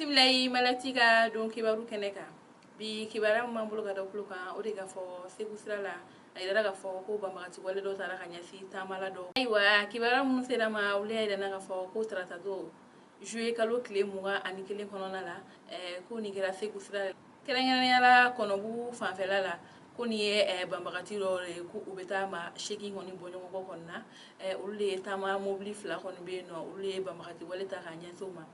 Bisimila Malati ka don kibaru kɛnɛ kan. Bi kibaruya min b'an bolo ka da tulo kan, o de ka fɔ Segu sira la, a yirala k'a fɔ ko banbagati wale dɔ taara ka ɲɛsin taamala dɔ. Ayiwa, kibaruya minnu sera ma, olu y'a yira k'a fɔ ko tarata don, juillet kalo tile 21 kɔnɔna la, ko nin kɛra Segu sira la, kɛrɛnkɛrɛnnenya la Kɔnɔbugu fanfɛla la, ko nin ye banbagati dɔw ye, ko u bɛ taa maa 8 kɔni bɔ ɲɔgɔn kɔ kɔni na. Olu de ye taama mobili fila kɔni bɛ yen nɔ, olu ye banbagati wale ta k'a ɲɛsin u ma.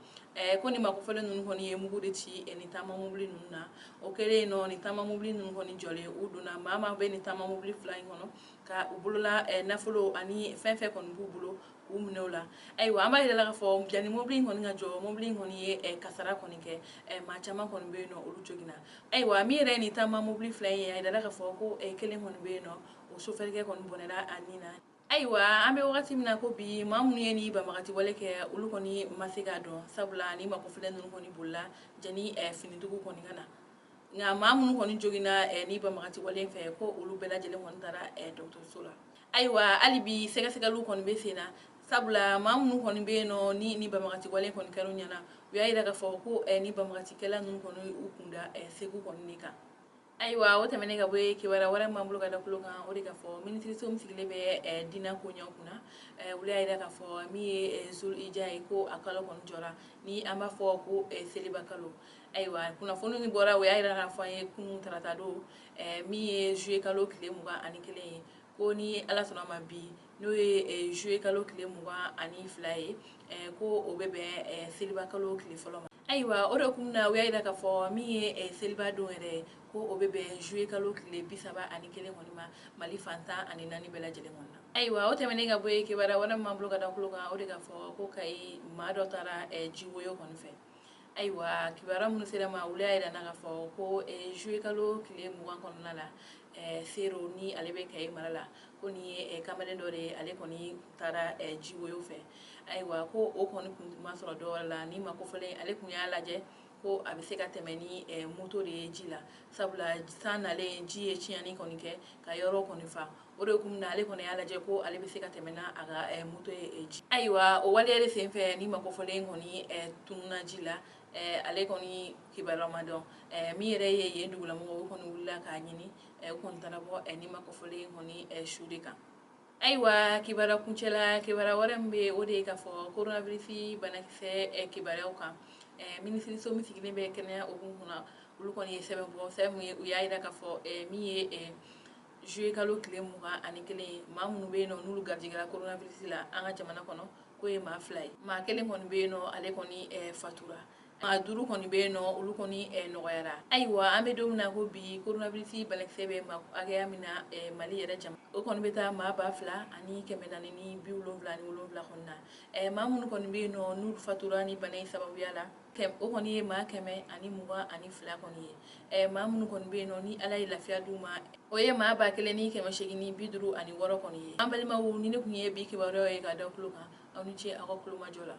Ko nin makofɔlen ninnu kɔni ye mugu de ci nin taama mobili ninnu na. O kɛlen nɔ, nin taama mobili ninnu kɔni jɔlen, u donna maa maa bɛ nin taama mobili fila in kɔnɔ ka u bolola nafolo ani fɛn fɛn kɔni b'u bolo, k'u minɛ o la. Ayiwa, an b'a yira la k'a fɔ yanni mobili in kɔni ka jɔ, mobili in kɔni ye kasara kɔni kɛ, maa caman kɔni bɛ yen nɔ, olu joginna. Ayiwa, min yɛrɛ ye nin taama mobili fila in ye, a yirala k'a fɔ ko kelen kɔni bɛ yen nɔ, o sofɛrikɛ kɔni bɔnɛra a ni na. Ayiwa, an bɛ wagati min na ko bi, maa minnu ye nin banbagati wale kɛ, olu kɔni ma se k'a dɔn, sabula ni makofilɛ ninnu kɔni bolila jani finitigiw kɔni ka na. Nka maa minnu kɔni joginna ni banbagati wale fɛ, ko olu bɛɛ lajɛlen kɔni taara dɔgɔtɔrɔso la. Ayiwa, hali bi sɛgɛsɛgɛliw kɔni bɛ sen na, sabula maa minnu kɔni bɛ yen nɔ ni banbagati wale kɔni kɛra u ɲɛna, u y'a yira k'a fɔ ko ni banbagatikɛla ninnu kɔni u kunda Segu kɔni de kan. Ayiwa, o tɛmɛnen ka bɔ yen, kibaruya wɛrɛ m'an bolo ka da tulo kan, o de ka fɔ minisiriso min sigilen bɛ diinɛ koɲɛw kunna, olu y'a yira k'a fɔ min ye Zulhijja ye, ko a kalo kɔni jɔra, ni an b'a fɔ ko seliba kalo. Ayiwa, kunnafoni min bɔra, o y'a yira k'a fɔ an ye kunun tarata don, min ye juillet kalo tile 21 ye, ko ni Ala sɔnna ma, bi n'o ye juillet kalo tile 22 ye, ko o bɛ bɛn seliba kalo tile fɔlɔ ma. Ayiwa, o de kun na, u y'a yira k'a fɔ min ye seliba don yɛrɛ, ko o bɛ bɛn juillet kalo tile 31 kɔni ma, Mali fan 14 bɛɛ lajɛlen kɔni na. Ayiwa, o tɛmɛnen ka bɔ yen, kibaruya wɛrɛ min b'an bolo ka da tulo kan, o de k'a fɔ ko Kayi maa dɔ taara jiwoyo kɔni fɛ. Ayiwa, kibaruya minnu sera ma, olu y'a yira k'a fɔ ko juillet kalo tile 20 kɔnɔna la, Sero ni ale bɛ Kayi mara la, ko nin ye kamalen dɔ de ye, ale kɔni taara jiwoyo fɛ. Ayiwa, ko o kɔni kun ma sɔrɔ dɔwɛrɛ la, ni ma kofɔlen, ale kun y'a lajɛ ko a bɛ se ka tɛmɛ ni moto de ye ji la, sabula san nalen, ji ye tiɲɛni kɔni kɛ ka yɔrɔ kɔni fa. O de kun na, ale kɔni y'a lajɛ ko ale bɛ se ka tɛmɛ n'a a ka moto ye ji. Ayiwa, o waleya de senfɛ, ni ma kofɔlen kɔni tununna ji la, ale kɔni kibaruya ma dɔn. Min yɛrɛ ye yen dugulamɔgɔw kɔni wulila k'a ɲini, u kɔni taara bɔ ni ma kofɔlen kɔni su de kan. Ayiwa, kibaruya kuncɛla, kibaruya wɛrɛ min bɛ, o de ye k'a fɔ coronavirus banakisɛ kibaruyaw kan, minisiriso min sigilen bɛ kɛnɛya hukumu kunna, olu kɔni ye sɛbɛn bɔ, sɛbɛn min ye u y'a yira k'a fɔ min ye juillet kalo tile 21, maa minnu bɛ yen nɔ n'olu garijɛgɛra coronavirus la an ka jamana kɔnɔ, k'o ye maa 2 ye. Maa kelen kɔni bɛ yen nɔ, ale kɔni fatura. Maa 5 kɔni bɛ yen nɔ, olu kɔni nɔgɔyara. Ayiwa, an bɛ don min na ko bi, coronavirus banakisɛ bɛ maa hakɛya min na Mali yɛrɛ jama, o kɔni bɛ taa maa 2477 kɔni na. Maa minnu kɔni bɛ yen nɔ n'olu fatura ni bana in sababuya la, o kɔni ye maa 122 kɔni ye. Maa minnu kɔni bɛ yen nɔ ni Ala ye lafiya d'u ma, o ye maa 1856 kɔni ye. An balimaw, ni ne tun ye bi kibaruyaw ye ka da tulo kan, aw ni ce aw ka tulomajɔ la.